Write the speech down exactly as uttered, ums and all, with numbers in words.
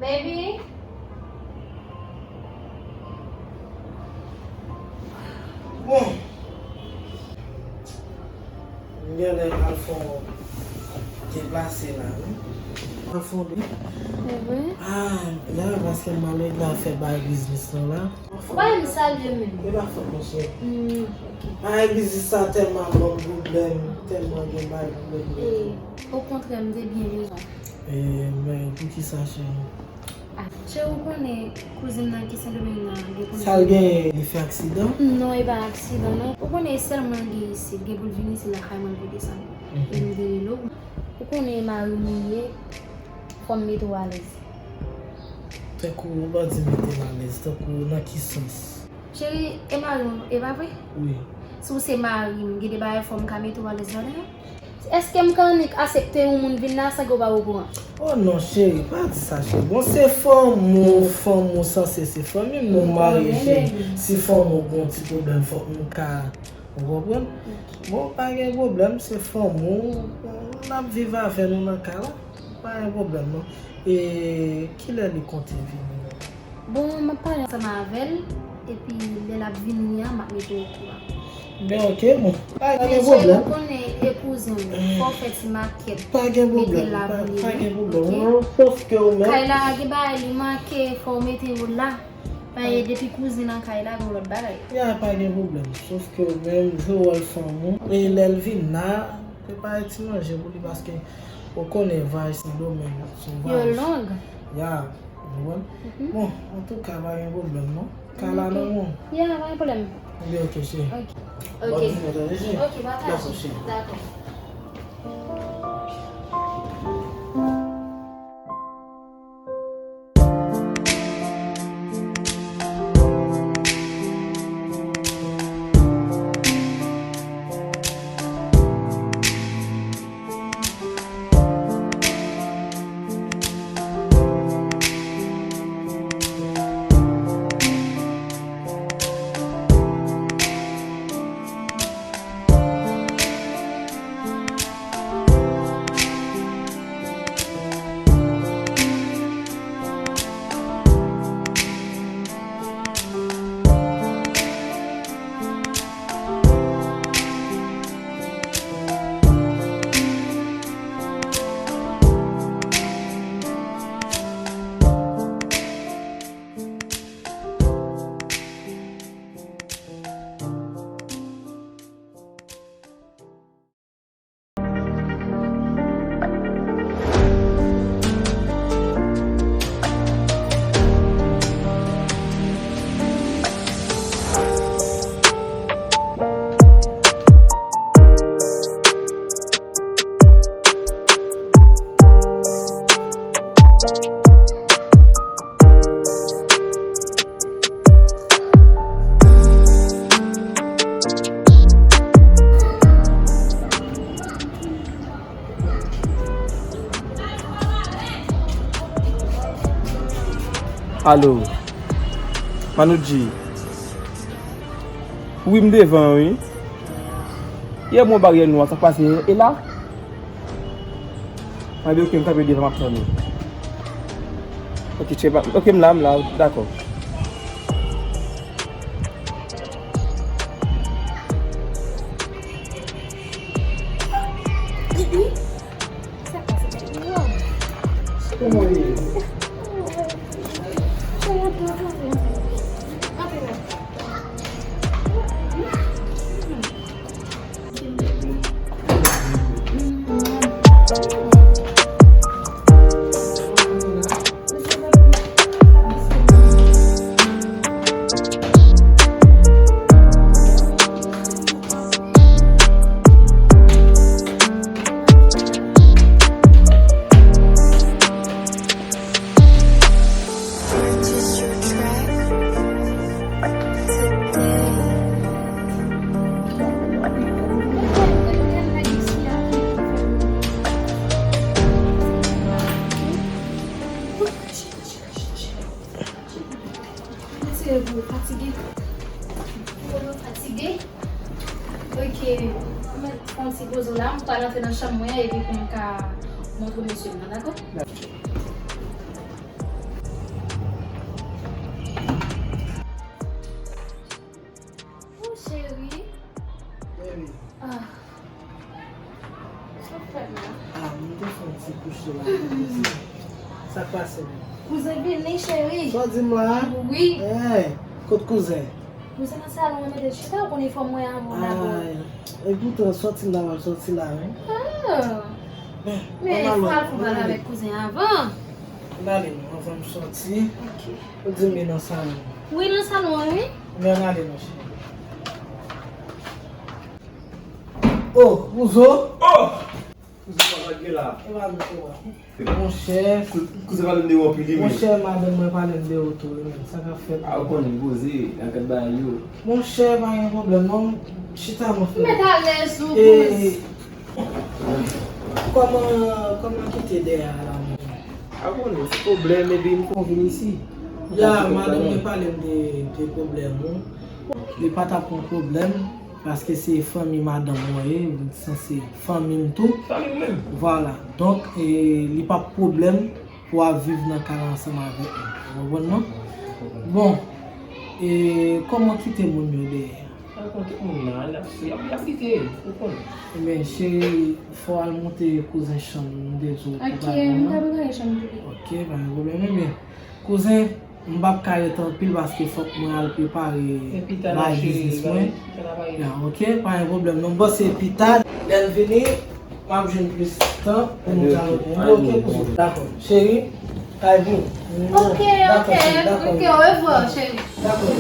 Baby. Bon. M genlè al fè yon deplase la, wi. Al fè yon de- Se vre? Ah, la, paske m al regle afè bay biznis lan la. Ou pa menm salye menm. E pa fòt mwen, cheri. Hmm, ok. Ay, biznis sa tèlman ban m pwoblèm, tèlman gen bay pwoblèm. E, okontrè, m te byen bezwen. E, men poukisa, cheri? Ah, cheri, ou konnen kouzin nan ki Sendomeng nan gen pou l vini. Sa l genyen, li fè aksidan? Non, e pa aksidan, non. Ou konnen e sèl mwen gen isit, gen pou l vin isit lakay mwen pou desann. Mhm. E m te rele w. Ou konnen e mari m li ye, fò m mete w alèz. Tankou ou pa di mete m alèz, tankou nan ki sans? Cheri, e mari w, e pa vre? Wi. Si w se mari m, gen de bagay fò m ka mete w alèz ladan yo. Èske m ka annik aksepte yon moun vin la san ke w pa okouran? Oh non, cheri, pa di sa, cheri. Bon, se fanmi w, fanmi w sanse se fanmi m, nou marye, cheri. Si fanmi w gen yon ti pwoblèm, fòk nou ka Ou konprann? Ok. Bon, pa gen pwoblèm, se fanmi w, n ap viv avè nou nan kay la, pa gen pwoblèm non. E kilè li konte vini menm? Bon, m ap pale ansanm avè l, epi lè l ap vini an, m ap mete w okouran. Ben, ok, bon. Pa gen pwoblèm. Men cheri, ou konnen e kouzen w, fò w fè ti makèt, mete l la pou li, wi, ok? Pa gen pwoblèm. Sòf ke ou menm. Kay la gen bagay li manke, fò w mete yo la. Paske depi kouzin nan kay la, gon lòt bagay. Ya, pa gen pwoblèm. Sòf ke ou menm, jwe wòl fanmi w. E lè l vin la, prepare ti manje pou li, paske ou konnen vwayaj Sendomeng, se yon vwayaj. Yo long. Ya, ou konprann? Mhm. Bon, antouka, pa gen pwoblèm non. Kay la nan men w. Ya, pa gen pwoblèm. Ebyen, ok, cheri. Ok. Ok. Bòn jounen, tande, cheri. Ok, pa fache. Dakò, cheri. Dakò. Alo, Manoudji. Wi, m devan, wi. Yè m wè baryè nwa, sa k pase? E la? Anben, ok, m kanpe devan, m ap tann ou. Ok, tchè, pa, ok, m la, m la, dakò. Sa k pase, tèt li wòm? Kòman w ye? Antre la. Mesye, vous fatigué? Vous fatigué? Ok, mwen fè yon ti poze la, m pral antre nan chanm mwen epi pou m ka montre mesye m nan, dakò? Dakò. Ti kouche la. Sa k pase menm? Kouzen vini, cheri. Sa w di m la? Wi. Hey, kot kouzen? Kouzen nan salon an mete chita, ou konnen fò mwen avè w dabò. Ay, epoutan, sòti m la, m ap sòti la, wi. Ah. Men, men fò al fè pale avèk kouzen avan. Ann ale non, anvan m sòti. Ok. Ou di m li nan salon. Wi, nan salon an, wi. Men ann ale non, cheri. Oh, Ouzo. Oh! Kouzen, sa k gen la? E pa m tou a. Monchè. Kouzen pale m de ou anpil, wi, men. Monchè, madanm mwen pale m de ou tou, wi, men. Sa k ap fèt? A, ou konnen, poze, nan kat bagay yo. Monchè, pa gen pwoblèm, non. Chita, mon frè. Mèt alèz, ou, e, kouzen. Kòman, kòman kite dèyè a la, monchè? A, ou konnen, ti pwoblèm, epi m fè w vin isi. Ya, madanm mwen pale m de, de pwoblèm ou. Li pa t ap yon pwoblèm. Paske se fanmi madanm mwen ye, li sanse fanmi m tou. Fanmi w menm. Vwala. Donk, e, li p ap pwoblèm pou w ap viv nan kay la ansanm avèk mwen. Ou konprann non? Bon, e, kòman kite moun yo dèyè? Kòman kite moun nan, y ap, y ap, y ap kite, ou konn. Ebyen, cheri, fò w al monte kouzen chanm, m te di w pou bagay nan. Ok, m t ap prepare chanm pou li. Ok, pa gen pwoblèm. Ebyen, kouzen, m p ap ka ret anpil paske fòk mwen al prepare bagay biznis mwen. Ya, ok, pa gen pwoblèm. Non, m panse pita, lè l vini, m ap jwenn plis tan pou nou dialoge. Ok, kouzen. Dakò, cheri, kay pou. Ok, ok, ok, orevwa, cheri. Dakò.